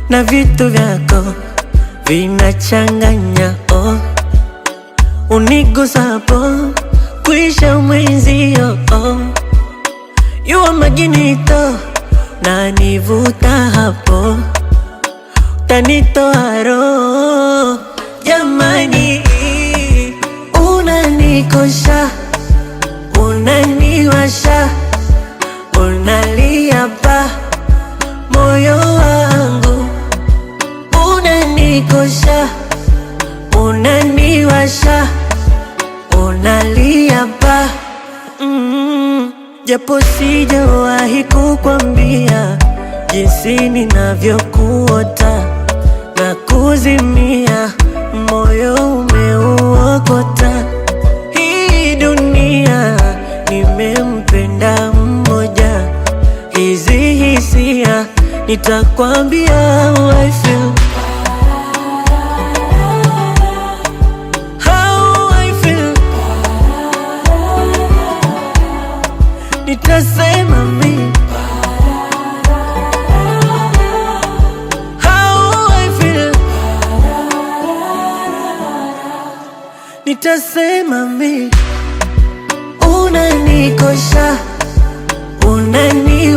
Na vitu vyako vinachanganya oh. Unigusapo kwisha mwenzio oh. Yuwa maginito na nivuta hapo, tanitoa roho jamani, unanikosha, unaniwasha, unalia pa moyo wangu, unanikosha, unaniwasha, unalia pa. Japo sijawahi kukwambia jinsi ninavyokuota na kuzimia, moyo umeuokota. Hii dunia nimempenda mmoja, hizi hisia nitakwambia how I feel. How I feel. Nitasema mi how I feel. Nitasema mi unanikosha, unani